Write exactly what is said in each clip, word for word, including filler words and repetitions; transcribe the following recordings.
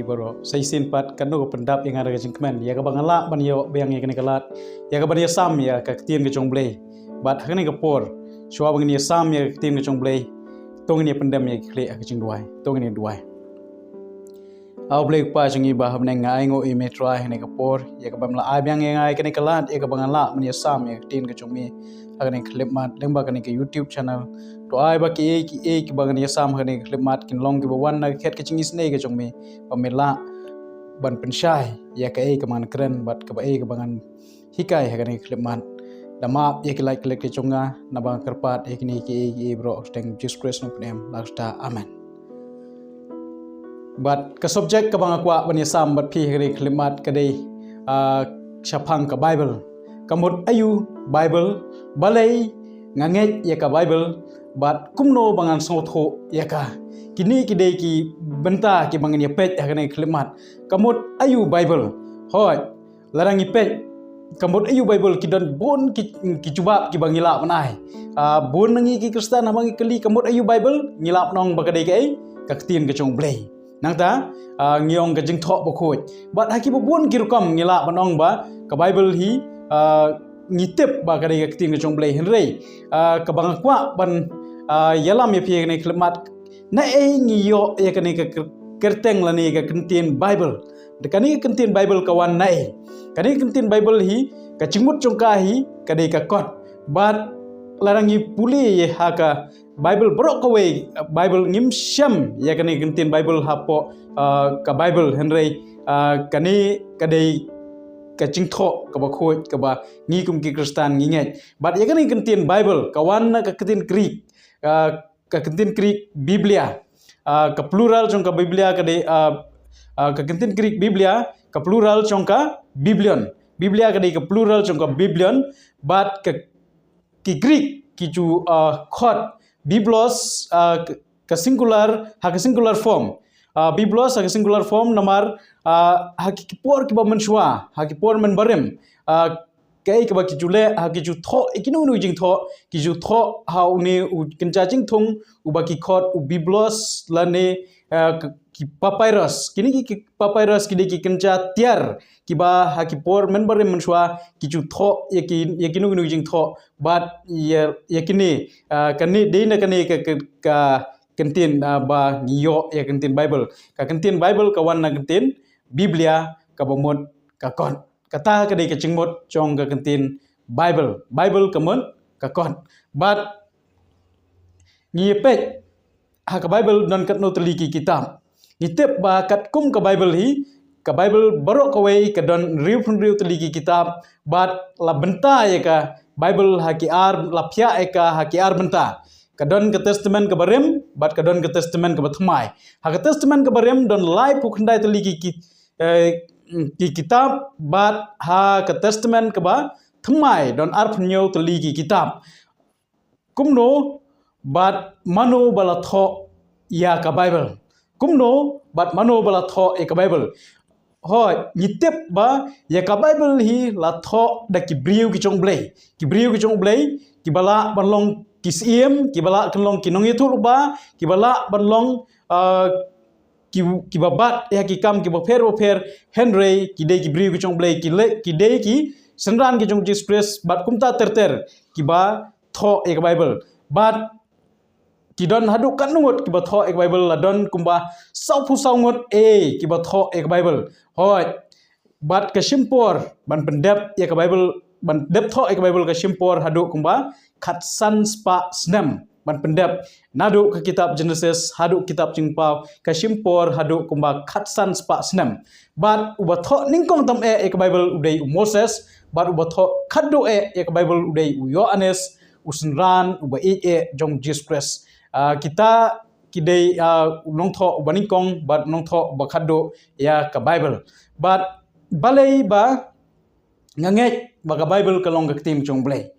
Baroh, sa shisien pat, katno ka pyndap ïa nga da ka jingkmen ïa kaba nga lah ban ïoh biang ïa kane ka lad, ïa kaban ïasam ïa ka ktien ka jong U Blei. Bad ha kane ka por, shuwa ba ngin ïasam ïa ka ktien ka jong U Blei, to ngin ïa pyndem ïa ki khlieh ha ka jingduwai. To ngin ïa duwai. A U Blei Kpa jong ngi ba ha bneng, nga ainguh ïa me Trai ha kane ka por ïa kaba me la ai biang ïa nga ïa kane ka lad ïa kaba nga lah ban ïasam ïa ka ktien ka jong me ha kane ka khyllipmat lyngba kane ka YouTube channel. To ai ba kiei kiei kiba ngan ïasam ha kane ka khyllipmat kin long kiba wan na ka khet ka jingisynei ka jong me, ba me lah ban pynshai ïa kaei kaba ngan kren bad kaei kaba ngan hikai ha kane ka khyllipmat. Da map ïa ki lait ki lait ki jong nga, naba nga kyrpad ïa kine kiei kiei baroh ha ka kyrteng Jisu Khrist nga pynïap, la ka sdang. Amen. Bad ka subject kaba nga kwah ban ïasam bad phi ha kane ka khyllipmat ka dei, ah, shaphang ka Bible. Ka mut aïu Bible, balei nga ngeit ïa ka Bible, bad kumno ba ngan sngewthuh ïa ka. Kine ki dei ki bynta kiba ngan ïa peit ha kane ka khyllipmat. Ka mut aïu Bible. Hooid, lada ngi peit, ka mut aïu Bible, ki don bun ki, ki jubab kiba ngi lah ban ai. Ah, bun na ngi ki Khristan haba ngi kylli ka mut aïu Bible, ngi lah ban ong ba ka dei kaei, ka ktien ka jong U Blei. Nangta, ah, ngi ong ka Jingthoh Bakhuid. Bad ha kiba bun ki rukom ngi lah ban ong ba ka Bible hi, ah, ngi tip ba ka dei ka ktien ka jong U Blei, hynrei, ah, kaba nga kwah ban, ah, ïalam ïa phi ha kane ka khyllipmat, naei ngi ïoh ïa kane ka kyr-, kyrteng lane ka kyntien Bible. Da kane ka kyntien Bible ka wan naei? Kane ka kyntien Bible hi, ka jingmut jong ka hi ka dei ka kot. Bad lada ngi pule ïa ha ka Bible baroh kawei, Bible, ngim shem ïa kane ka kyntien Bible hapoh, ah, ka Bible, hynrei, ah, kane ka dei ka Jingthoh kaba khuid kaba ngi kum ki Khristan ngi ngeit. Bad ïa kane ka kyntien Bible ka wan na ka kyntien Greek, ah, ka kyntien Greek Biblia. Ah, ka plural jong ka Biblia ka dei, ah, ah, ka kyntien Greek Biblia, ka plural jong ka Biblion. Biblia ka dei ka plural jong ka Biblion, bad ka, ki Greek ki ju, ah, khot Biblos, ah, ka, ka singular, ha ka singular form. Ah, Biblos ha ka singular form namar, ah, ha ki, ki por kiba mynshuwa, ha ki por mynbarim, ah, kaei kaba ki ju leh, ha ki ju thoh ïa kino kino ki jingthoh, ki ju thoh ha une u kynja jingthung uba ki khot u Biblos lane, eh, ki, ki papyrus. Kine ki, ki papyrus ki dei ki kynja tiar kiba ha ki por mynbarim mynshuwa ki ju thoh ïa ki, ïa kino kino ki jingthoh. Bad ïa, ïa kine, eh, kane dei na kane ka, ka, ka kyntien, eh, ba ngi ïoh ïa ka kyntien Bible. Ka kyntien Bible ka wan na ka kyntien Biblia kaba mut ka kot. Kata ka dei ka jingmut jong ka kyntien Bible. Bible ka mut ka kot. Bad ngi peit ha ka Bible don katno tylli ki kitab. Ngi tip ba katkum ka Bible hi, ka Bible baroh kawei ka don hynriewphew hynriew tylli ki kitab, bad la bynta ïa ka Bible ha ki ar, la phiah ïa ka ha ki ar bynta. Ka don ka Testament kaba rim, bad ka don ka Testament kaba thymmai. Ha ka Testament kaba rim don laiphew khyndai tylli ki, ki, eh, ki kitab, bad ha ka Testament kaba thymmai don arphew hynñiew tylli ki kitab. Kumno bad mano ba la thoh ïa ka Bible? Kumno bad mano ba la thoh ïa ka Bible? Hooid, ngi tip ba ïa ka Bible hi la thoh da ki briew ki jong U Blei. Ki briew ki jong U Blei, kiba lah ban long ki syiem, kiba lah ban long ki nongïathuhlypa, kiba lah ban long, ah, ki, kiba bat ïa ki kam kiba pher ba pher, hynrei ki dei ki briew ki jong U Blei, ki le, ki dei ki synran ki jong Jisu Khrist, bad kumta ter ter kiba thoh ïa ka Bible. Bad ki don haduh katno ngut kiba thoh ïa ka Bible? La don kumba sawphew saw ngut, eh, kiba thoh ïa ka Bible. Hooid. Bad ka shim por ban pyndep ïa ka Bible, ban dep thoh ïa ka Bible ka shim por haduh kumba khatsan spah snem ban pyndep. Naduh ka kitab Genesis haduh kitab Jingpaw ka shim por haduh kumba khatsan spah snem. Bad uba thoh nyngkong tam eh ïa ka Bible u dei u Moses, bad uba thoh khatduh eh ïa ka Bible u dei u Ïoannis, u synran uba ïeit eh jong Jisu Khrist. Ah, kita ki dei, ah, u nongthoh uba nyngkong bad u nongthoh uba khatduh ïa ka Bible. Bad balei ba nga ngeit ba ka Bible ka long ka ktien jong U Blei?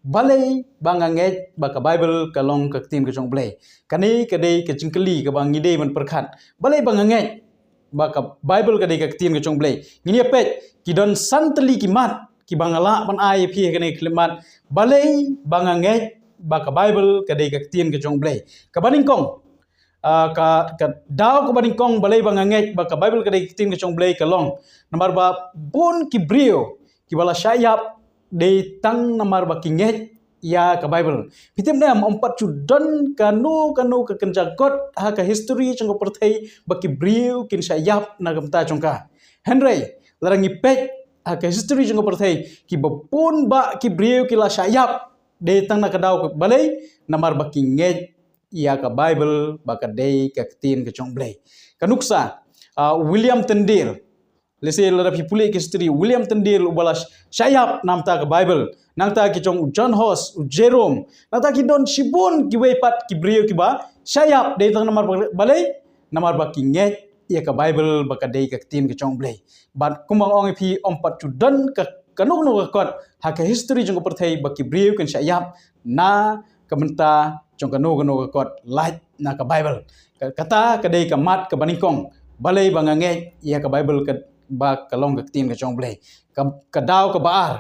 Balei ba nga ngeit ba ka Bible ka long ka ktien ka jong U Blei? Kane ka dei ka jingkylli kaba ngi dei ban pyrkhat. Balei ba nga ngeit ba ka Bible ka dei ka ktien ka jong U Blei? Ngin ïa peit, ki don san tylli ki mat kiba nga lah ban ai ïa phi ha kane ka khyllipmat. Balei ba nga ngeit ba ka Bible ka dei ka ktien ka jong U Blei? Kaba nyngkong, ah, ka, ka daw kaba nyngkong balei ba nga ngeit ba ka Bible ka dei ka ktien ka jong U Blei ka long namar ba bun ki briew kiba la shah ïap dei tang namar ba ki ngeit ïa ka Bible. Phi tip ne em, ym pat ju don kano kano ka kynja kot ha ka history jong ka pyrthei ba ki briew kin shah ïap na ka bynta jong ka. Hynrei lada ngi peit ha ka history jong ka pyrthei, kiba bun bah ki briew ki la shah ïap dei tang na ka daw ka balei, namar ba ki ngeit ïa ka Bible ba ka dei ka ktien ka jong U Blei. Ka nuksa, ah, William Tyndale, lehse lada phi pule ki history, William Tyndale uba la shah ïap na ka bynta ka Bible, nangta ki jong u John Hus, u Jerome, nangta ki don shibun kiwei pat ki briew kiba shah ïap dei tang namar ba balei, namar ba ki ngeit ïa ka Bible ba ka dei ka ktien ka jong U Blei. Bad kumba nga ong ïa phi, ym pat ju don ka, kano kano ka kot ha ka history jong ka pyrthei ba ki briew kin shah ïap na ka bynta jong kano kano ka kot lait na ka Bible. Ka, kata ka dei ka mat kaba nyngkong balei ba nga ngeit ïa ka Bible ka, ba ka long ka ktien ka jong U Blei. Ka, ka daw kaba ar,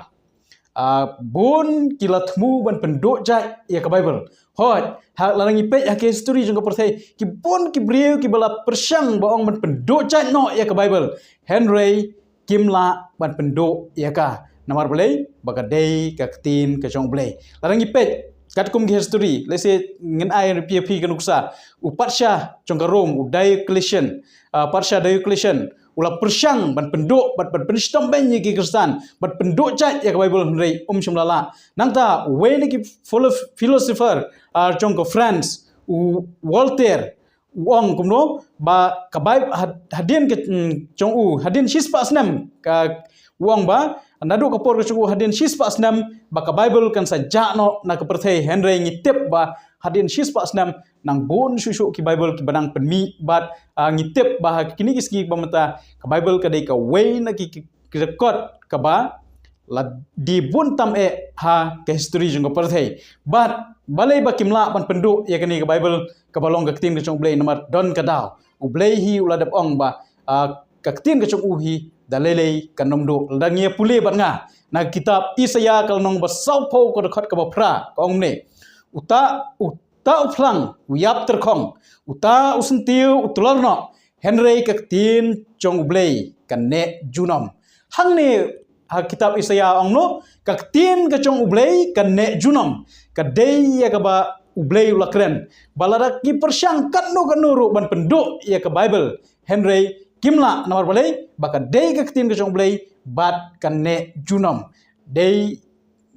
ah, bun ki la thmu ban pynduh jait ïa ka Bible. Hooid, ha, lada ngi peit ha ka history jong ka pyrthei, ki bun ki briew kiba la pyrshang ba ong ban pynduh jait noh ïa ka Bible. Hynrei kim lah ban pynduh ïa ka. Namar balei, ba ka dei ka ktien ka jong U Blei. Lada ngi peit katkum ki history, lehse ngin ai ïa phi ka nuksa, u patsha jong ka Rome, u Diocletian, ah, patsha Diocletian, u la pyrshang ban pynduh, ban, ban pynshitom beiñ ïa ki Khristan, ban pynduh jait ïa ka Bible, hynrei um shym la lah. Nangta uwei na ki philo-, philosopher, ah, jong ka France, u Voltaire, u ong kumno ba ka Bible had-, hadien ka, mm, jong u, hadien shispah snem, ka, u ong ba naduh ka por ka jong u, hadien shispah snem ba ka Bible kan sa jah noh na ka pyrthei. Hynrei ngi tip ba hadien shispah snem nang bun shuh shuh ki Bible kiba nang pynmih bad, ah, ngi tip ba ha kine ki sngi ba mynta ka Bible ka dei kawei na ki, ki, ki record kaba la die bun tam eh ha ka history jong ka pyrthei. Bad balei ba kim lah ban pynduh ïa kane ka Bible kaba long ka ktien ka jong U Blei? Namar don ka daw. U Blei hi u la dep ong ba, ah, ka ktien ka jong u hi da lei lei kan ym duh. Lada ngi ïa pule bad nga na ka kitab Isaïah ka lynnong ba sawphew, ka dkhot kaba phra, ka ong kumne: Uta, uta u phlang u ïap tyrkhong, uta u syntiew u tlor noh, hynrei ka ktien jong U Blei kan neh junom. Hangne ha kitab Isaïah ong kumno, ka ktien ka jong U Blei kan neh junom. Ka dei ïa kaba U Blei u la kren. Ba lada ki pyrshang katno katno ruh ban pynduh ïa ka Bible, hynrei kim lah, namar balei, ba ka dei ka ktien ka jong U Blei bad kan neh junom. Dei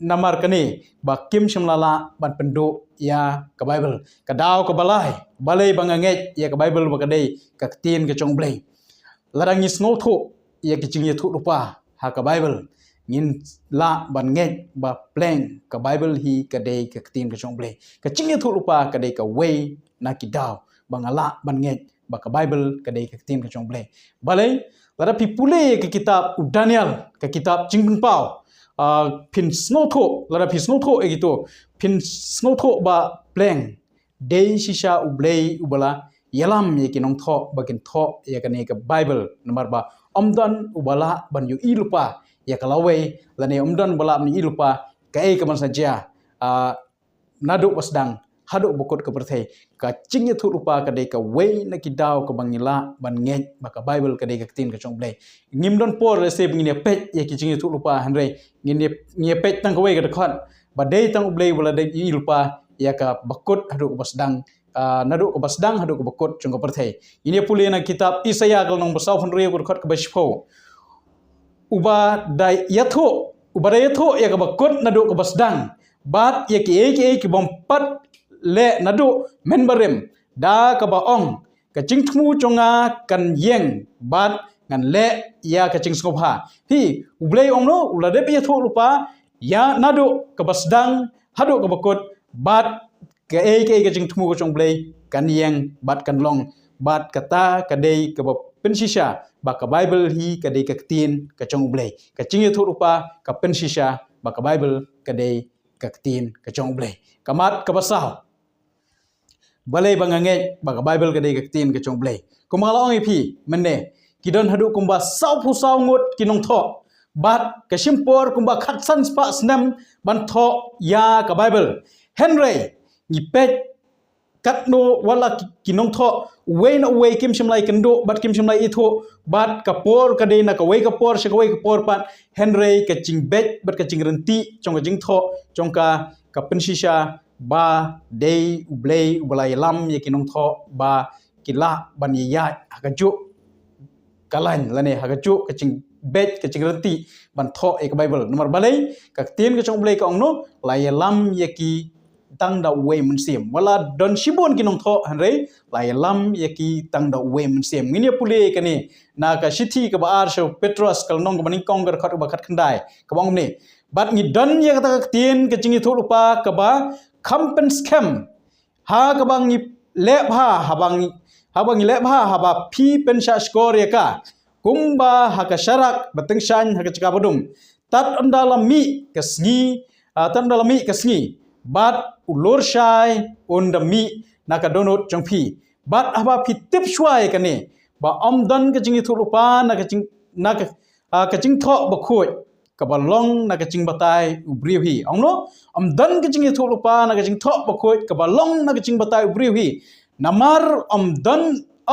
namar kane ba kim shym la lah ban pynduh ïa ka Bible. Ka daw kaba lai balei ba nga ngeit ïa ka Bible ba ka dei ka ktien ka jong U Blei. Lada ngi sngewthuh ïa ki jingïathuhlypa ha ka Bible, ngin lah ban ngeit ba pleng ka Bible hi ka dei ka ktien ka jong U Blei. Ka jingïathuhlypa ka dei kawei na ki daw ba nga lah ban ngeit ba ka Bible ka dei ka ktien ka jong U Blei. Balei? Lada phi pule ka kitab u Daniel, ka kitab Jingpynpaw, ah, phin sngewthuh, lada phi sngewthuh ïa kito, phin sngewthuh ba pleng dei shisha U Blei uba la ïalam ïa ki nongthoh ba kin thoh ïa kane ka Bible, namar ba ym don uba lah ban ïohi lypa ïa ka lawei, lane ym don uba lah ban ïohi lypa kaei kaban sa jia, ah, naduh ba sdang haduh ba kut ka pyrthei. Ka jingïathuhlypa ka dei kawei na ki daw kaba ngi lah ban ngeit ba ka Bible ka dei ka ktien ka jong U Blei. Ngim don por lehse ba ngin ïa peit ïa ki jingïathuhlypa, hynrei ngin ïa, ngin ïa peit tang kawei ka dkhot, ba dei tang U Blei uba la dep ïohi lypa ïa kaba kut haduh kaba sdang, ah, naduh kaba sdang haduh kaba kut jong ka pyrthei. Ngin ïa pule na kitab Isaïah ka lynnong ba sawphew hynriew, ka dkhot kaba shiphew: Uba da ïathuh, uba da ïathuh ïa kaba kut naduh kaba sdang, bad ïa kiei kiei ki bym pat leh naduh mynbarim, da kaba ong: Ka jingthmu jong nga kan ïeng, bad ngan leh ïa ka jingsngewbha. Hi, U Blei u ong kumno, u la dep ïathuhlypa ïa naduh kaba sdang haduh kaba kut, bad kaei kaei ka jingthmu ka jong U Blei kan ïeng bad kan long. Bad kata ka dei kaba pynshisha ba ka Bible hi ka dei ka ktien ka jong U Blei. Ka jingïathuhlypa ka pynshisha ba ka Bible ka dei ka ktien ka jong U Blei. Ka mat kaba saw, balei ba nga ngeit ba ka Bible ka dei ka ktien ka jong U Blei? Kumba nga la ong ïa phi mynne, ki don haduh kumba sawphew saw ngut ki nongthoh, bad ka shim por kumba khatsan spah snem ban thoh ïa ka Bible. Hynrei ngi peit katno wat la ki, ki nongthoh, uwei na uwei kim shym la ïakynduh, bad kim shym la ïathuh, bad ka por ka dei na kawei ka por sha kawei ka por pat, hynrei ka jingbeit bad ka jingryntih jong ka jingthoh jong ka, ka pynshisha ba dei U Blei uba la ïalam ïa ki nongthoh ba ki lah ban ïaid ha kajuh ka lain lane ha kajuh ka jingbeit ka jingryntih ban thoh ïa ka Baibl. Namar balei? Ka ktien ka jong U Blei ka ong kumno? La ïalam ïa ki tang da uwei u mynsiem. Wat la don shibun ki nongthoh, hynrei la ïalam ïa ki tang da uwei u mynsiem. Ngin ïa pule kane na ka shithi kaba ar sha u Petros, ka lynnong kaba nyngkong, ka dkhot kaba khatkhyndai, kaba ong kumne: Bad ngi don ïa kata ka ktien ka jingïathuhlypa kaba kham pynskhem, ha kaba ngi leh bha, haba ngi, haba ngi leh bha, haba phi pynshah shkor ïa ka, kumba ha ka sharak ba tyngshaiñ ha ka jaka ba dum. Tad ynda la mih ka sngi, ah, tad ynda la mih ka sngi, bad u lurshai un da mih na ka dohnud jong phi. Bad haba phi tip shuwa ïa kane, ba ym don ka jingïathuhlypa na ka jing, na ka, ah, ka jingthoh bakhuid kaba long na ka jingbatai u briew hi. Ong kumno? Ym don ka jingïathuhlypa na ka jingthoh bakhuid kaba long na ka jingbatai u briew hi. Namar ym don,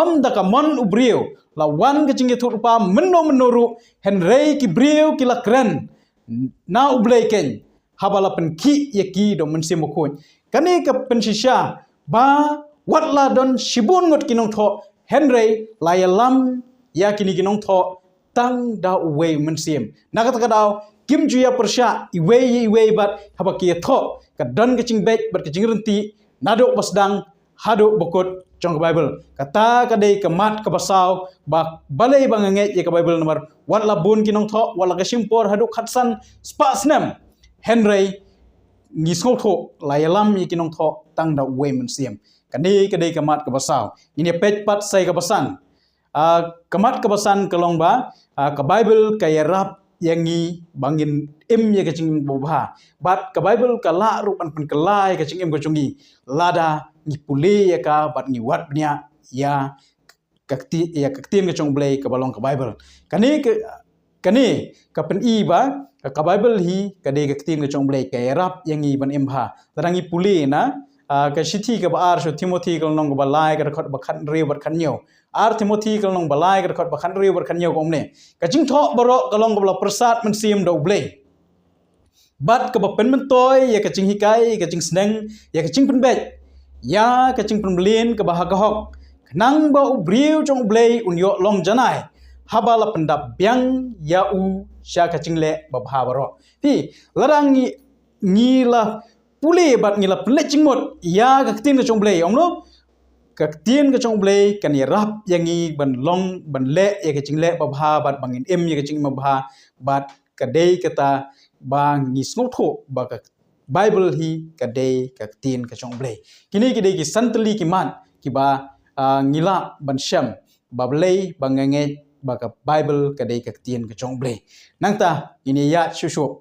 ym da ka mon u briew la wan ka jingïathuhlypa mynno mynno ruh, hynrei ki briew ki la kren na U Blei keiñ, haba la pynkhih ïa ki da u Mynsiem Bakhuid. Kane ka pynshisha ba wat la don shibun ngut ki nongthoh, hynrei la ïalam ïa kine ki nongthoh tang da uwei u mynsiem. Na kata ka daw, kim ju ïapyrshah iwei ïa iwei bad haba ki ïathoh, ka don ka jingbeit bad ka jingryntih naduh ba sdang haduh ba kut jong ka Baibl. Kata ka dei ka mat kaba saw, ba balei ba nga ngeit ïa ka Baibl, namar wat la bun ki nongthoh, wat la ka shim por haduh khatsan spah snem, hynrei ngi sngewthuh la ïalam ïa ki nongthoh tang da uwei u mynsiem. Kane ka dei ka mat kaba saw. Ngin ïa peit pat sa ïa kaba san. Ah, ka mat kaba san ka long ba, ah, ka Baibl ka ïarap ïa ngi ba ngin im ïa ka jingim babha. Bad ka Baibl ka lah ruh ban pynkylla ïa ka jingim ka jong ngi lada ngi pule ïa ka bad ngi wad bniah ïa ka kti-, ïa ka ktien ka jong U Blei kaba long ka Baibl. Kane ka, kane ka pyni ba ka, ka Baibl hi ka dei ka ktien ka jong U Blei, ka ïarap ïa ngi ban im bha. Lada ngi pule na, ah, ka shithi kaba ar sha u Timothi, ka lynnong kaba lai, ka dkhot ba khathynriew bad khathynñiew. Ar Timothi, ka lynnong ba lai, ka dkhot ba khathynriew bad khathynñiew, ka ong kumne: Ka jingthoh baroh ka long kaba la pyrsad mynsiem da U Blei, bad kaba pynmyntoi ïa ka jinghikai, ïa ka jingsneng, ïa ka jingpynbeit, ïa ka jingpynmlien kaba ha ka hok, khnang ba u briew jong U Blei un ïoh long janai haba la pyndap biang ïa u sha ka jingleh babha baroh. Phi, lada ngi, ngi la pule bad ngi la pynleit jingmut ïa ka ktien ka jong U Blei, ong kumno? Ka ktien ka jong U Blei kan ïarap ïa ngi ban long, ban leh ïa ka jingleh babha bad ba ngin im ïa ka jingim babha, bad ka dei kata ba ngi sngewthuh ba ka Baibl hi ka dei ka ktien ka jong U Blei. Kine ki dei ki san tylli ki mat kiba, ah, ngi lah ban shem ba balei ba nga ngeit ba ka Baibl ka dei ka ktien ka jong U Blei. Nangta ngin ïa ïaid shuh shuh.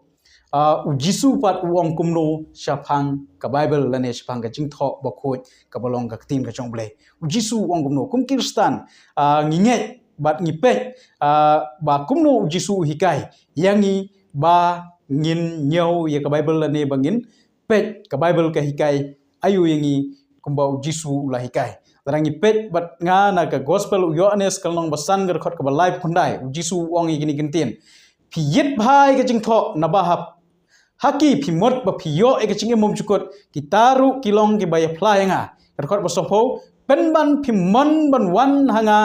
Ah, U Jisu pat u ong kumno shaphang ka Baibl lane shaphang ka jingthoh bakhuid kaba long ka ktien ka jong U Blei? U Jisu u ong kumno? Kum ki Khristan, ah, ngi ngeit bad ngi peit, ah, ba kumno U Jisu u hikai ïa ngi ba ngin ñiew ïa ka Baibl lane ba ngin peit ka Baibl ka hikai aïu ïa ngi kumba U Jisu u la hikai. Lada ngi peit bad nga na ka Gospel u Ïoannis, ka lynnong ba san, ka dkhot kaba laiphew khyndai, U Jisu u ong ïa kine ki ktien: Phi ïit bha ïa ka jingthoh, naba ha, ha ki phi mut ba phi ïoh ïa ka jingim bymjukut, kita ruh ki long kiba ïaphla ïa nga. Ka dkhot ba sawphew: Pynban phi mon ban wan ha nga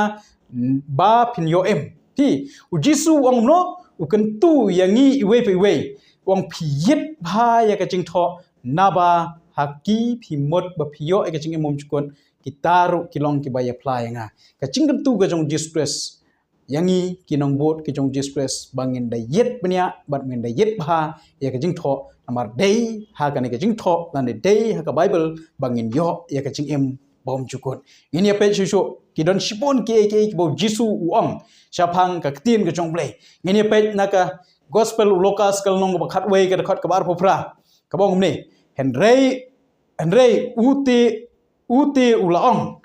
ba phin ïoh im. Phi, U Jisu u ong kumno? U kyntu ïa ngi iwei pa iwei. U ong phi ïit bha ïa ka jingthoh, naba ha ki phi mut ba phi ïoh ïa ka jingim bymjukut, kita ruh ki long kiba ïaphla ïa nga. Ka jingkyntu ka jong U Jisu Khrist ïa ngi ki nongbud ki jong U Jisu Khrist ba ngin da ïit bniah bad ngin da ïit bha ïa ka jingthoh, namar dei ha kane ka jingthoh lane dei ha ka Baibl ba ngin ïoh ïa ka jingim bymjukut. Ngin ïa peit shuh shuh, ki don shibun kiei kiei kiba U Jisu u ong shaphang ka ktien ka jong U Blei. Ngin ïa peit na ka Gospel u Lukas, ka lynnong kaba khatwei, ka dkhot kaba arphew phra, kaba ong kumne: Hynrei, hynrei u te, u te u la ong: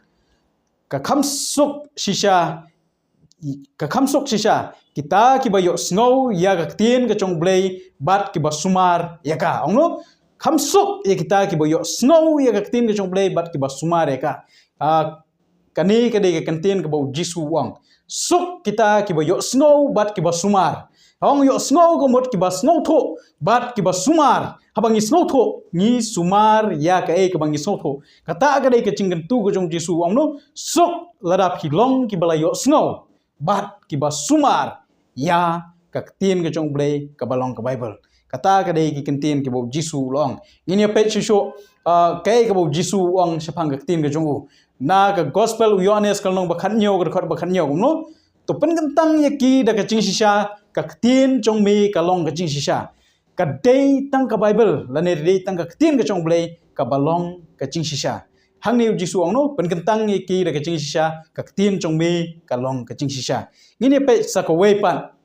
Ka kham suk shisha, ka kham suk shisha kita kiba ïohsngew ïa ka ktien ka jong U Blei bad kiba sumar ïa ka. Ong kumno? Kham suk ïa kita kiba ïohsngew ïa ka ktien ka jong U Blei bad kiba sumar ïa ka. Ah, kane ka dei ka kyntien kaba U Jisu u ong. Suk kita kiba ïohsngew bad kiba sumar. Ong ïohsngew ka mut kiba sngewthuh bad kiba sumar. Haba ngi sngewthuh, ngi sumar ïa kaei kaba ngi sngewthuh. Kata ka dei ka jingkyntu ka jong U Jisu u ong no. Suk lada phi long kiba la ïohsngew bad kiba sumar ïa ka ktien ka jong U Blei kaba long ka Baibl. Kata ka dei ki kyntien kiba U Jisu u la ong. Ngin ïa peit shuh shuh, ah, kaei kaba U Jisu u ong shaphang ka ktien ka jong u. Na ka Gospel u Ïoannis ka lynnong ba khathynñiew ka dkhot ba khathynñiew u ong no. To pynkyntang ïa ki da ka jingshisha, ka ktien jong me ka long ka jingshisha. Ka dei tang ka Baibl lane dei tang ka ktien ka jong U Blei kaba long ka jingshisha. Hangne U Jisu u ong no, pynkyntang ïa ki da ka jingshisha, ka ktien jong me ka long ka jingshisha. Ngin ïa peit sa kawei pat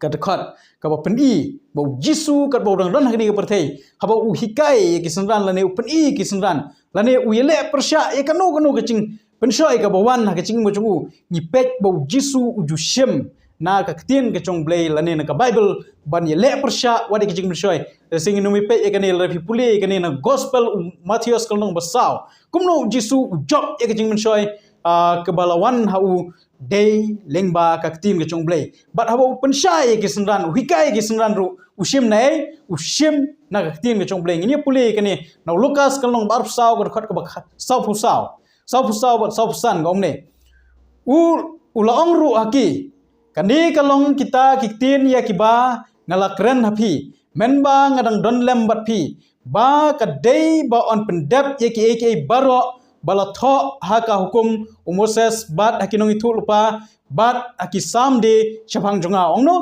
ka dkhot kaba pyni ba U Jisu katba u dang don ha kane ka pyrthei, haba u hikai ïa ki synran lane u pyni ïa ki synran lane u ïaleh pyrshah ïa kano kano ka jingpynshoi kaba wan ha ka jingim ka jong u, ngi peit ba U Jisu u ju shim na ka ktien ka jong U Blei lane na ka Baibl ban ïaleh pyrshah wat ïa ka jingpynshoi. Lada shisha ngin ym peit ïa kane, lada phi pule ïa kane na Gospel u Mathaios ka lynnong ba saw, kumno U Jisu u jop ïa ka jingpynshoi, ah, kaba la wan ha u dei lyngba ka ktien ka jong U Blei. Bad haba u pynshai ïa ki synran, u hikai ïa ki synran ruh, u shim na ei, u shim na ka ktien ka jong U Blei. Ngin ïa pule ïa kane na u Lukas ka lynnong ba arphew saw ka dkhot kaba kha-, sawphew saw. Sawphew saw bad sawphew san ka ong ne. U, u la ong ruh ha ki, kane ka long kita ki ktien ïa kiba nga la kren ha phi mynba nga dang don lem bad phi, ba ka dei ba yn pyndep ïa kiei kiei baroh ba la thoh ha ka hukum u Moses bad ha ki nongïathuhlypa bad ha ki Salm de shaphang jong nga, ong no.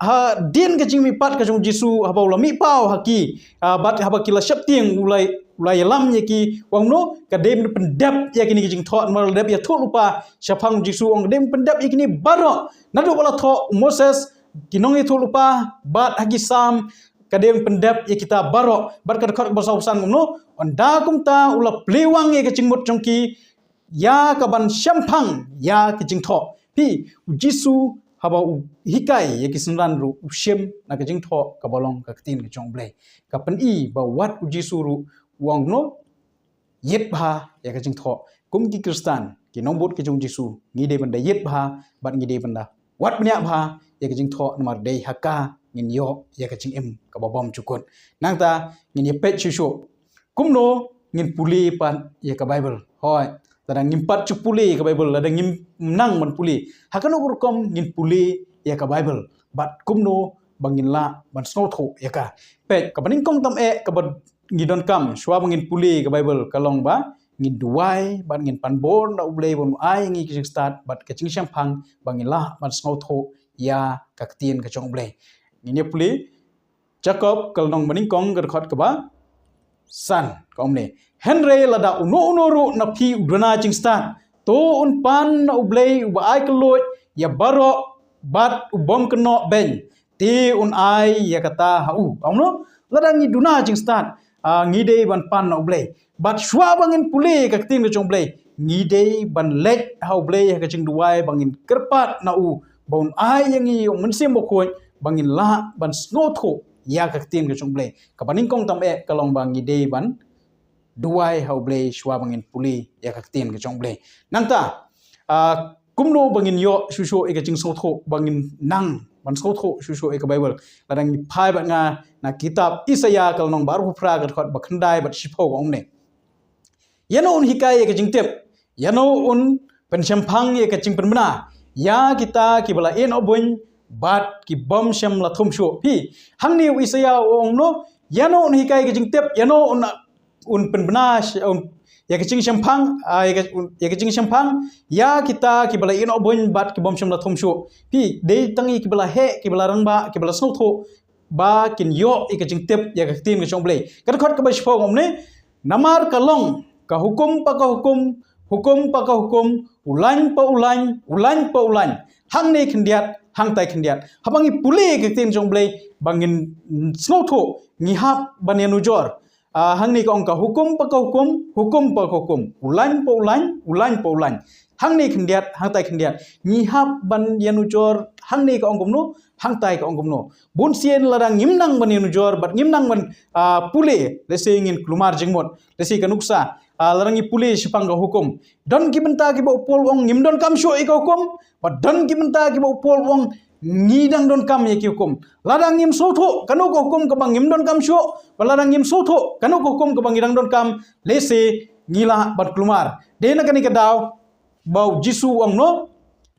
Hadien ka jingmihpat ka jong U Jisu haba u la mihpaw ha ki, ah, bad haba ki la sheptieng u la, u la ïalam ïa ki, u ong no, ka dei ban pyndep ïa kine ki jingthoh namar la dep ïathuhlypa shaphang U Jisu, u ong ka dei ban pyndep ïa kine baroh naduh ba la thoh u Moses, ki nongïathuhlypa bad ha ki Salm, ka dei ban pyndep ïa kita baroh. Bad ka dkhot kaba sawphew san u ong no, ynda kumta u la plie wang ïa ka jingmut jong ki ïa ka ban shemphang ïa ka jingthoh. Phi, U Jisu haba u hikai ïa ki synran ruh u shim na ka jingthoh kaba long ka ktien ka jong U Blei. Ka pyni ba wat U Jisu ruh u ong no, ïit bha ïa ka jingthoh. Kum ki Khristan, ki nongbud ka jong U Jisu, ngi dei ban da ïit bha bad ngi dei ban da wad bniah bha ïa ka jingthoh namar dei ha ka ngin ïoh ïa ka jingim kaba bymjukut. Nangta ngin ïa peit shuh shuh kumno ngin pule pat ïa ka Baibl. Hooid, lada ngim pat ju pule ïa ka Baibl, lada ngim nang ban pule, ha kano ka rukom ngin pule ïa ka Baibl? Bad kumno ba ngin lah ban sngewthuh ïa ka? Peit, kaba nyngkong tam eh kaba ngi donkam shuwa ba ngin pule ïa ka Baibl ka long ba ngin duwai bad ngin pan bor na U Blei ban ai ngi ka jingstad bad ka jingshemphang ba ngin lah ban sngewthuh ïa ka ktien ka jong U Blei. Ngin ïa pule Jakob ka lynnong ba nyngkong ka dkhot kaba san ka ong ne. Hynrei lada uno uno ruh na phi u duna jingstad, to un pan na U Blei uba ai kylluid ïa baroh bad u bym kynnoh beiñ, te un ai ïa kata ha u. Ong no, lada ngi duna jingstad, ah, ngi dei ban pan na U Blei. Bad shuwa ba ngin pule ka ktien ka jong U Blei, ngi dei ban leit ha U Blei ha ka jingduwai ba ngin kyrpad na u ba un ai ïa ngi u Mynsiem Bakhuid ba ngin lah ban sngewthuh ïa ka ktien ka jong U Blei. Kaba nyngkong tam eh ka long ba ngi dei ban duwai ha U Blei shuwa ba ngin pule ïa ka ktien ka jong U Blei. Nangta, ah, kumno ba ngin ïoh shuh shuh ïa ka jingsngewthuh, ba ngin nang ban sngewthuh shuh shuh ïa ka Baibl? Lada ngi phai bad nga na kitab Isaïah ka lynnong ba arphew phra ka dkhot ba khyndai bad shiphew ka ong ne. Ïano un hikai ïa ka jingtip, ïano un pynshemphang ïa ka jingpynbna ïa kita kiba la ïehnoh buiñ bad ki bym shym la thum shuh. Phi, hangne u Isaïah u ong no, ïano un hikai ïa ka jingtip, ïano un, un pynbna sh-, un, ïa ka jingshemphang, ah, ïa ka, un, ïa ka jingshemphang ïa kita kiba la ïehnoh buiñ bad ki bym shym la thum shuh. Phi, dei tang ïa kiba la heh, kiba la rangbah, kiba la sngewthuh ba kin ïoh ïa ka jingtip ïa ka ktien ka jong U Blei. Ka dkhot kaba shiphew ka ong ne, namar ka long, ka hukum pa ka hukum, hukum pa ka hukum, u lain pa u lain, u lain pa u lain, hangne khyndiat, hangtai khyndiat. Haba ngi pule ka ktien jong U Blei ba ngin sngewthuh, ngi hap ban ïanujor. Ah, hangne ka ong ka hukum pa ka hukum, hukum pa ka hukum, u lain pa u lain, u lain pa u lain, hangne khyndiat, hangtai khyndiat. Ngi hap ban ïanujor hangne ka ong kumno, hangtai ka ong kumno. Bun sien lada ngim nang ban ïanujor bad ngim nang ban, ah, pule, lehse ngin kulmar jingmut. Lehse ka nuksa, ah, lada ngi pule shaphang ka hukum, don ki bynta kiba u Paul u ong ngim donkam shuh ïa ka hukum, bad don ki bynta kiba u Paul u ong ngi dang donkam ïa ki hukum. Lada ngim sngewthuh kano ka hukum kaba ngim donkam shuh, bad lada ngim sngewthuh kano ka hukum kaba ngi dang donkam, lehse ngi lah ban kulmar. Dei na kane ka daw ba u Jisu u ong kumno,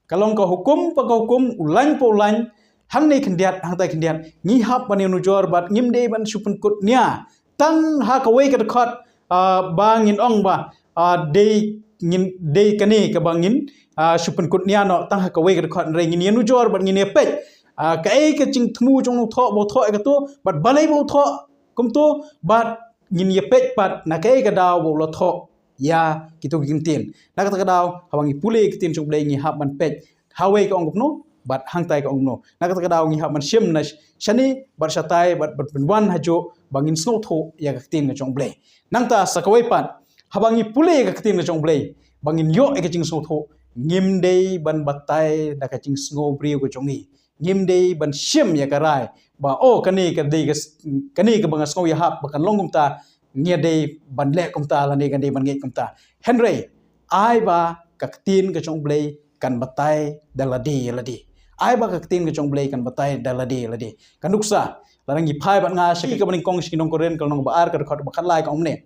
ka long ka hukum pa ka hukum, u lain pa u lain, hangne khyndiat, hangtai khyndiat, ngi hap ban ïanujor bad ngim dei ban shu pynkut nia tang ha kawei ka dkhot, ah, ba ngin ong ba, ah, dei ngin, dei kane kaba ngin, ah, shu pynkut nia noh tang ha kawei ka dkhot, hynrei ngin ïanujor bad ngin ïapeit, ah, kaei ka jingthmu jong u thoh, ba u thoh ïa kato, bad balei ba u thoh kumto, bad ngin ïapeit pat na kaei ka daw ba u la thoh ïa kito ki ktien. Na kata ka daw, haba ngi pule ïa ka ktien jong U Blei ngi hap ban peit ha kawei ka ong kumno, bad hangtai ka ong kumno. Na kata ka daw ngi hap ban shim na sh-, shane, bad shatai, bad, bad pynwan hajuh, ba ngin sngewthuh ïa ka ktien ka jong U Blei. Nangta sa kawei pat, haba ngi pule ïa ka ktien ka jong U Blei, ba ngin ïoh ïa ka jingsngewthuh, ngim dei ban batai da ka jingsngew briew ka jong ngi. Ngim dei ban shim ïa ka rai ba, oh, kane ka dei ka s-, kane kaba nga sngew ïahap ba kan long kumta, nga dei ban leh kumta, lane nga dei ban ngeit kumta. Hynrei ai ba ka ktien ka jong U Blei kan batai da lade ïa lade. Ai ba ka ktien ka jong U Blei kan batai da lade ïa lade. Ka nuksa, lada ngi phai bad nga sha kaba nyngkong sha ki nong Korinth, ka lynnong ba ar, ka dkhot ba khatlai, ka ong kumne.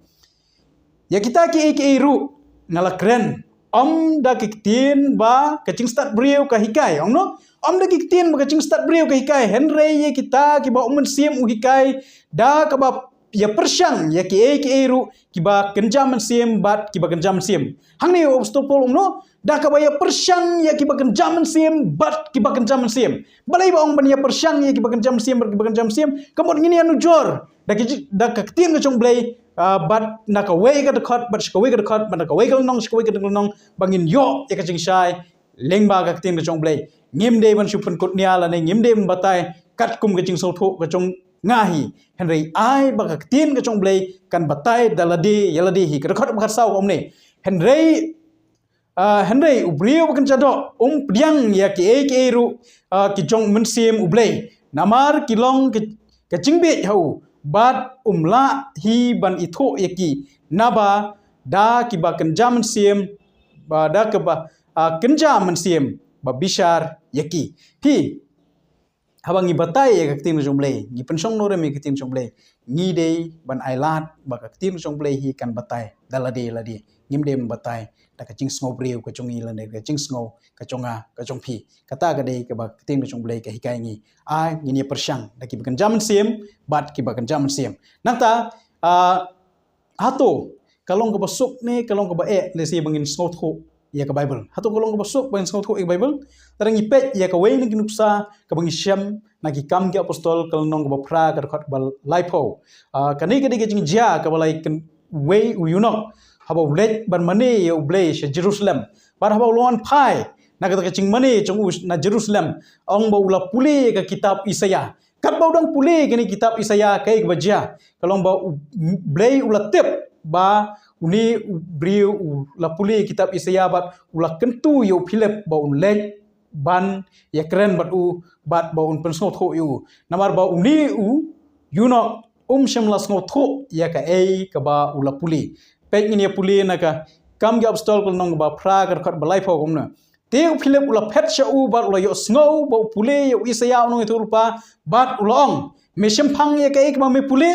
Ïa kita kiei kiei ruh nga la kren, ym da ki ktien ba ka jingstad briew ka hikai, ong kumno? Ym da ki ktien ba ka jingstad briew ka hikai, hynrei ïa kita kiba u Mynsiem u hikai, da kaba ïa pyrshang ïa kiei kiei ruh kiba kynja mynsiem bad kiba kynja mynsiem. Hangne u Apostol Paul u ong kumno, da kaba ïa pyrshang ïa kiba kynja mynsiem bad kiba kynja mynsiem. Balei ba ong ban ïa pyrshang ïa kiba kynja mynsiem bad kiba kynja mynsiem? Ka mut ngin ïanujor da ki, da ka ktien ka jong U Blei, ah, bad na kawei ka dkhot bad sha kawei ka dkhot, bad na kawei ka lynnong sha kawei ka lynnong, ba ngin ïoh ïa ka jingshai lyngba ka ktien ka jong U Blei. Ngim dei ban shu pynkut nia lane ngim dei ban batai katkum ka jingsngewthuh ka jong nga hi, hynrei ai ba ka ktien ka jong U Blei kan batai da lade ïa lade hi. Ka dkhot ba khatsaw ka ong kumne. Hynrei, ah, hynrei u briew ba kynja doh um pdiang ïa kiei kiei ruh, ah, ki jong u Mynsiem U Blei, namar ki long ka, ka jingbieit ha u, bad um lah hi ban ithuh ïa ki, naba da kiba kynja mynsiem, ba da kaba, ah, kynja mynsiem ba bishar ïa ki. Phi, haba ngi batai ïa ka ktien ka jong U Blei, ngi pynshong nongrim ïa ka ktien ka jong U Blei, ngi dei ban ai lad ba ka ktien ka jong U Blei hi kan batai da lade lade. Ngim dei ban batai da ka jingsngew briew ka jong ngi lane ka jingsngew ka jong nga, ka jong phi. Kata ka dei kaba ka ktien ka jong U Blei ka hikai ngi. Ai ngin ïa pyrshang da kiba kynja mynsiem bad kiba kynja mynsiem. Nangta, ah, hato ka long kaba suk ne ka long kaba eh lehse ba ngin sngewthuh ïa ka Baibl? Hato ka long kaba suk ba ngin sngewthuh ïa ka Baibl? Lada ngi peit ïa kawei na ki nuksa kaba ngi shem na Ki Kam ki Apostol, ka lynnong kaba phra, ka dkhot kaba laiphew. Ah, kane ka dei ka jingjia kaba la ïakynduh wei u eunuch haba u leit ban mane ïa U Blei sha Jerusalem. Bad haba u la wan phai na kata ka jingmane jong u na Jerusalem, ong ba u la pule ïa ka kitab Isaïah. Katba u dang pule kane kitab Isaïah, kaei kaba jia? Ka long ba U Blei u la tip ba une u briew u la pule kitab Isaïah bad u la kyntu ïa u Philip ba un leit ban ïakren bad u, bad ba un pynsngewthuh ïa u. Namar ba une u eunuch um shym la sngewthuh ïa kaei kaba u la pule. Peit ngin ïa pule na Ki Kam ki Apostol, ka lynnong kaba phra, ka dkhot kaba laiphew, kumne. Te u Philip u la phet sha u bad u la ïohsngew ba u pule ïa u Isaïah u nongïathuhlypa, bad u la ong, me shemphang ïa kaei kaba me pule?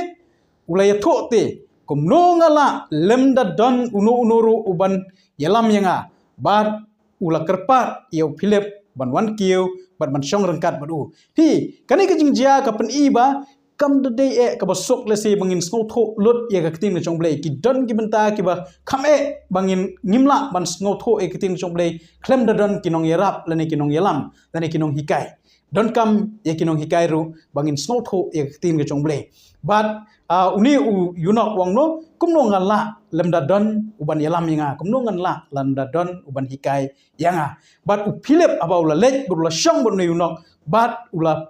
U la ïathuh te, kumno nga lah lymda don uno uno ruh uban ïalam ïa nga? Bad u la kyrpad ïa u Philip ban wan kiew bad ban shong ryngkat bad u. Phi, kane ka jingjia ka pyni ba kam da dei eh kaba suk lehse ba ngin sngewthuh lut ïa ka ktien ka jong U Blei. Ki don ki bynta kiba kham eh ba ngin, ngim lah ban sngewthuh ïa ka ktien ka jong U Blei khlem da don ki nongïarap lane ki nongïalam lane ki nonghikai. Donkam ïa ki nonghikai ruh ba ngin sngewthuh ïa ka ktien ka jong U Blei. Bad, ah, une u eunuch u ong kumno, kumno ngan lah lymda don uban ïalam ïa nga? Kumno ngan lah lymda don uban hikai ïa nga? Bad u Philip haba u la leit bad u la shong bad une u eunuch bad u la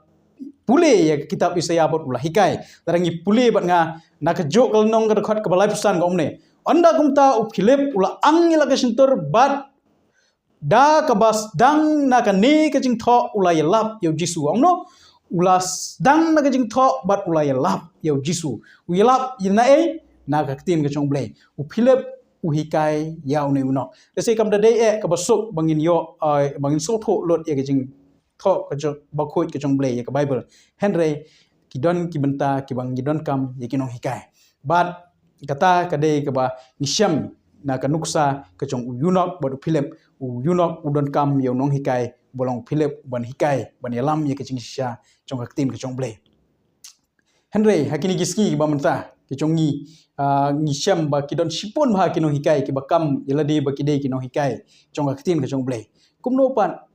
pule ïa ka kitab Isaïah bad u la hikai. Lada ngi pule bad nga na kajuh ka lynnong, ka dkhot kaba laiphew san, ka ong kumne. Ynda kumta u Philip u la ang ïa la ka shyntur bad da kaba sdang na kane ka jingthoh u la ïalap ïa u Jisu. Ong no, u la sdang na ka jingthoh bad u la ïalap ïa u Jisu. U ïalap ïa na ei, na ka ktien ka jong u Blei. U Philip u hikai ïa une u nong. Te shi kam da dei eh kaba suk ba ngin ïoh, eh, ba ngin sngewthuh lut ïa ka jingthoh ka jong, bakhuid ka jong u Blei ïa ka Baibl. Hynrei ki don ki bynta kiba ngi donkam ïa ki nonghikai. Bad kata ka dei kaba ngi shem na ka nuksa ka jong u ïunok bad u Philip. U ïunok u donkam ïa u nonghikai, ba long u Philip, ban hikai, ban ïalam ïa ka jingshisha jong ka ktien ka jong u Blei. Hynrei ha kine ki sngi kiba mynta ki jong ngi, ah, ngi shem ba ki don shibun bha ki nonghikai kiba kam ïa lade ba ki dei ki nonghikai jong ka ktien ka jong u Blei. Kumno pat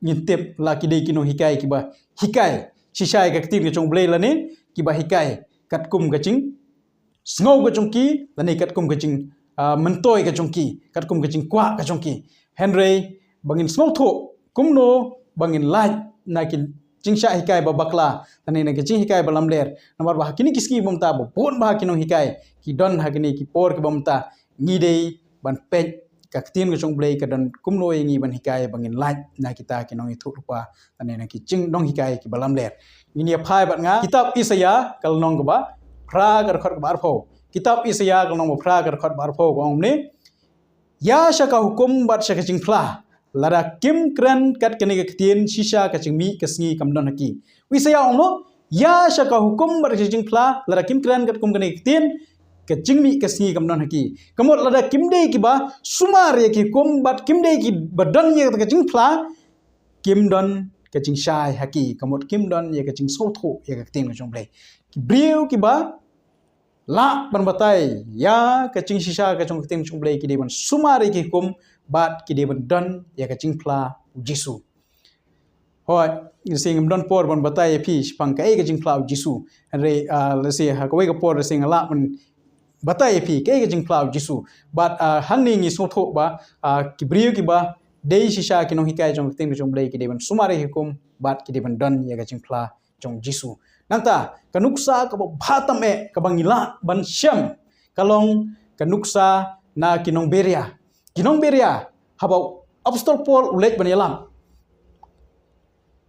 ngin tip la ki dei ki nonghikai kiba hikai shisha ïa ka ktien ka jong u Blei lane kiba hikai katkum ka jingsngew ka jong ki lane katkum ka jing, ah, myntoi ka jong ki, katkum ka jingkwah ka jong ki. Hynrei ba ngin sngewthuh kumno ba ngin lait na ki jingshah hikai ba bakla lane na ki jinghikai ba lamler. Namar ba ha kine ki sngi ba mynta ba bun bha ki nonghikai ki don ha kine ki por kiba mynta, ngi dei ban peit ka ktien ka jong u Blei ka don kumno ïa ngi ban hikai ba ngin lait na kita ki nongïathuhlypa lane na ki jing nonghikai kiba lamler. Ngin ïa phai bad nga kitab Isaïah ka lynnong kaba phra ka dkhot kaba arphew. Kitab Isaïah ka lynnong ba phra ka dkhot ba arphew ka ong kumne, ïa sha ka hukum bad sha ka jingphla, lada kim kren kat kane ka ktien shisha ka jingmih ka sngi kam don ha ki. U Isaïah ong no, ïa sha ka hukum bad ka jingphla, lada kim kren katkum kane ka ktien, ka jingmih ka sngi kam don ha ki. Ka mut lada kim dei kiba sumar ïa ki hukum bad kim dei kiba don ïa ka jingphla, kim don ka jingshai ha ki. Ka mut kim don ïa ka jingsngewthuh ïa ka ktien ka jong u Blei. Ki briew kiba lah ban batai ïa ka jingshisha ka jong ka ktien ka jong u Blei ki dei ban sumar ïa ki hukum bad ki dei ban don ïa ka jingphla u Jisu. Hooid, lehse ngam don por ban batai ïa phi shaphang kaei ka jingphla u Jisu. Hynrei, ah, lehse ha kawei ka por lehse nga lah ban batai ïa phi kaei ka jingphla u Jisu. Bad, ah, hangne ngi sngewthuh ba, ah, ki briew kiba dei shisha ki nonghikai jong ka ktien ka jong u Blei ki dei ban sumar ïa ki hukum bad ki dei ban don ïa ka jingphla jong u Jisu. Nangta ka nuksa kaba bha tam eh kaba ngi lah ban shem ka long ka nuksa na ki nongbiria. Ki nongbiria haba u Apostol Paul u leit ban ïalam,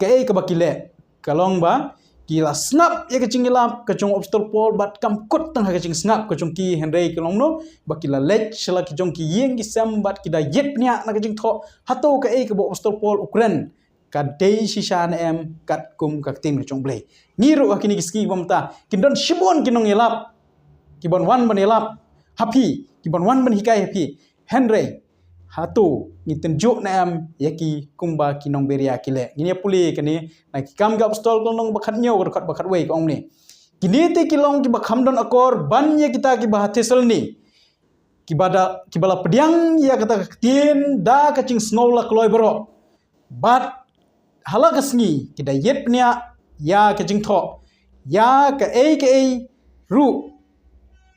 kaei kaba ki leh ka long ba ki la sngap ïa ka jingïalam ka jong u Apostol Paul bad kam kut tang ha ka jingsngap ka jong ki, hynrei ka long no ba ki la leit sha la ki jong ki ïing ki sem bad ki da ïit bniah na ka jingthoh hato kaei kaba u Apostol Paul u kren ka dei shisha ne em katkum ka ktien ka jong u Blei. Ngi ruh ha kine ki sngi ba mynta kin don shibun ki nongïalap kiban wan ban ïalap ha phi, kiban wan ban hikai ha phi. Hynrei hato ngi tynjuh ne em ïa ki kumba ki nongbiria ki leh? Ngin ïa pule kane na Ki Kam ki Apostol ka lynnong ba khathynñiew ka dkhot ba khatwei ka ong ne, kine te ki long kiba kham don akor ban ïa kita kiba ha Thessaloni, kiba da, kiba la pdiang ïa kata ka ktien da ka jingsngew la kloi baroh. Bad ha la ka sngi ki da ïit bniah ïa ka jingthoh ïa kaei kaei ruh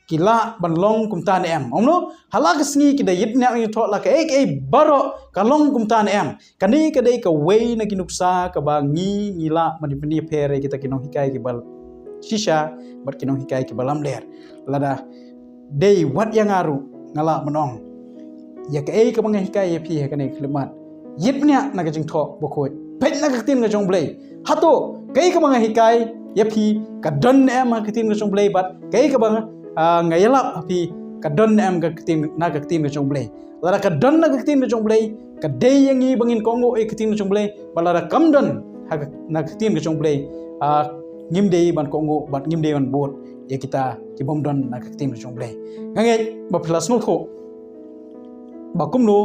ki lah ban long kumta ne em. Ong no, ha la ka sngi ki da ïit bniah ïa ka jingthoh la kaei kaei baroh ka long kumta ne em. Kane ka dei kawei na ki nuksa kaba ngi, ngi lah ban ïapynïapher ïa kita ki nonghikai kiba shisha bad ki nonghikai kiba lamler. Lada dei wat ïa nga ruh nga lah ban ong ïa kaei kaba nga hikai ïa phi ha kane ka khyllipmat, ïit bniah na ka jingthoh bakhuid, peit na ka ktien ka jong u Blei. Hato kaei kaba nga hikai ïa phi ka don ne em ha ka ktien ka jong u Blei bad kaei kaba nga, ah, nga ïalap ha phi ka don ne em ka ktien, na ka ktien ka jong u Blei? Lada ka don na ka ktien ka jong u Blei ka dei ïa ngi ba ngin kohnguh ïa ka ktien ka jong u Blei, bad lada kam don ha ka, na ka ktien ka jong u Blei, ah, ngim dei ban kohnguh bad ngim dei ban bud ïa kita kibym don na ka ktien ka jong u Blei. Nga ngeit ba phi la sngewthuh ba kumno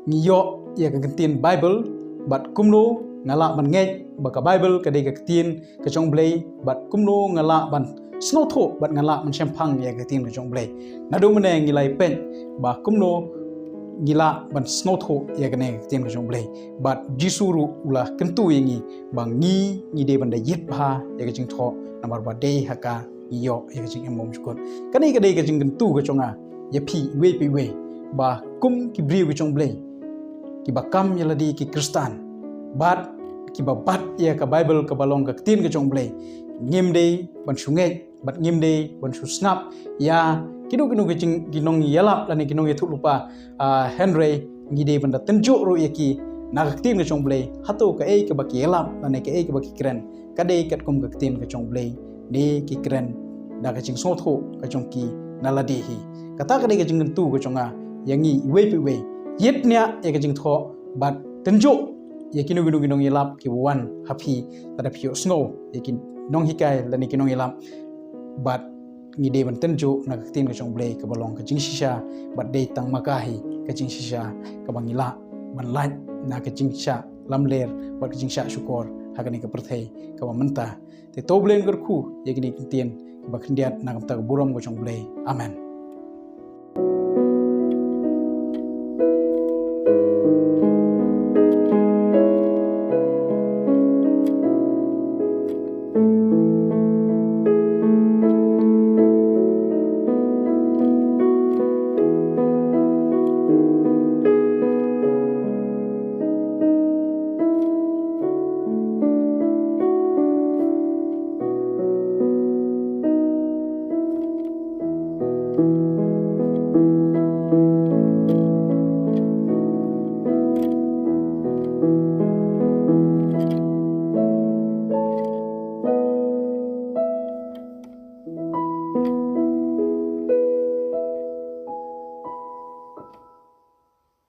ngi ïoh ïa ka ktien Baibl bad kumno nga lah ban ngeit ba ka Baibl ka dei ka ktien ka jong u Blei bad kumno nga lah ban sngewthuh bad nga lah ban shemphang ïa ka ktien ka jong u Blei. Naduh mynne ngi la ïapeit ba kumno ngi lah ban sngewthuh ïa kane ka ktien ka jong u Blei. Bad Jisu ruh u la kyntu ïa ngi ba ngi, ngi dei ban da ïit bha ïa ka jingthoh namar ba dei ha ka ngi ïoh ïa ka jingim bymjukut. Kane ka dei ka jingkyntu ka jong nga ïa phi iwei pa iwei ba kum ki briew ka jong u Blei kiba kam ïa lade ki Khristan bad kiba bat ïa ka Baibl kaba long ka ktien ka jong u Blei, ngim dei ban shu ngeit bad ngim dei ban shu sngap ïa kino kino ki jing, ki nongïalap lane ki nongïathuhlypa, ah, hynrei ngi dei ban da tynjuh ruh ïa ki na ka ktien ka jong U Blei, hato kaei kaba ki ïalap lane kaei kaba ki kren ka dei katkum ka ktien ka jong U Blei ne ki kren da ka jingsngewthuh ka jong ki na lade hi. Kata ka dei ka jingkyntu ka jong nga ïa ngi iwei pa iwei. Ïit ñiah ïa ka jingthoh bad tynjuh ïa kino kino ki nongïalap kiba wan ha phi, lada phi ïohsngew ïa ki nonghikai lane ki nongïalap, bad ngi dei ban tynjuh na ka ktien ka jong U Blei kaba long ka jingshisha, bad dei tang ma ka hi ka jingshisha kaba ngi lah ban lait na ka jingshah lamler bad ka jingshah shukor ha kane ka pyrthei kaba mynta. Te to U Blei un kyrkhu ïa kine ki ktien kiba khyndiat na ka bynta ka burom ka jong U Blei. Amen.